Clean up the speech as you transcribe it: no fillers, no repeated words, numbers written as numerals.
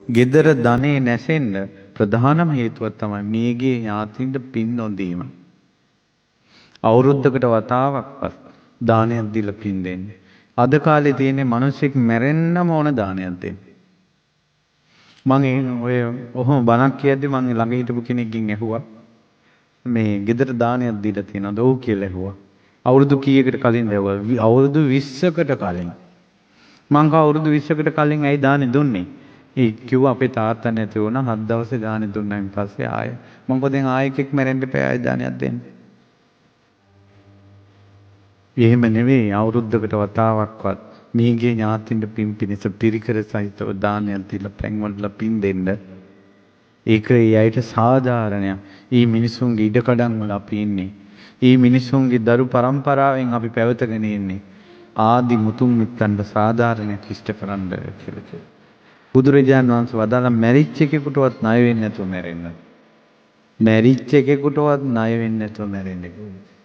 ගෙදර ධනෙ නැසෙන්න ප්‍රධානම හේතුවක් තමයි මියගිය ඥාතීන්ට පින් නොදීම. අවුරුද්දකට වතාවක්වත් දානයක් දීලා පින් දෙන්න. අද කාලේ තියෙන්නේ මිනිස්සෙක් මැරෙන්නම ඕන දානයක් දෙන්න. මං ඒ ඔය ඔහොම බණක් කියද්දි මං ළඟ හිටපු කෙනෙක්ගෙන් ඇහුවා, මේ ගෙදර දානයක් දීලා තියෙනවද? ඔව් කියලා ඇහුවා. අවුරුදු කීයකට කලින්ද ඇහුවා? අවුරුදු 20කට කලින්. මං කිව්වා, අවුරුදු 20කට කලින් ඇයි දානේ දුන්නේ? ඒ කිව්වා, අපේ තාත්තා නැති වුණා, හත් දවසේ දානේ දුන්නායින් පස්සේ ආයෙ. මං කිව්වා, දැන් ආයෙ එකෙක් මැරෙන්න එපා, ආයෙ දානයක් දෙන්න. එහෙම නෙවෙයි, අවුරුද්දකට වතාවක්වත් මියගිය ඥාතින්ට පින් පිණිස පිරිකර සහිතව දානයක් දීලා පැන් වඩලා පින් දෙන්න. ඒක ඒ අයට සාධාරණයක්. මේ මිනිසුන්ගේ ඉඩකඩම් වල අපි ඉන්නේ. මේ මිනිසුන්ගේ දරු පරම්පරාවෙන් අපි පැවතගෙන ඉන්නේ. ආදි මුතුන් මිත්තන්ට සාධාරණයක් ඉෂ්ට කරන්න කියලා කියනවා. බුදුරජාණන් වහන්සේ වදාළා, මැරිච්ච එකෙකුටවත් ණය වෙන්නේ නැතුව මැරෙන්න. මැරිච්ච එකෙකුටවත් ණය වෙන්නේ නැතුව මැරෙන්න කිව්වා.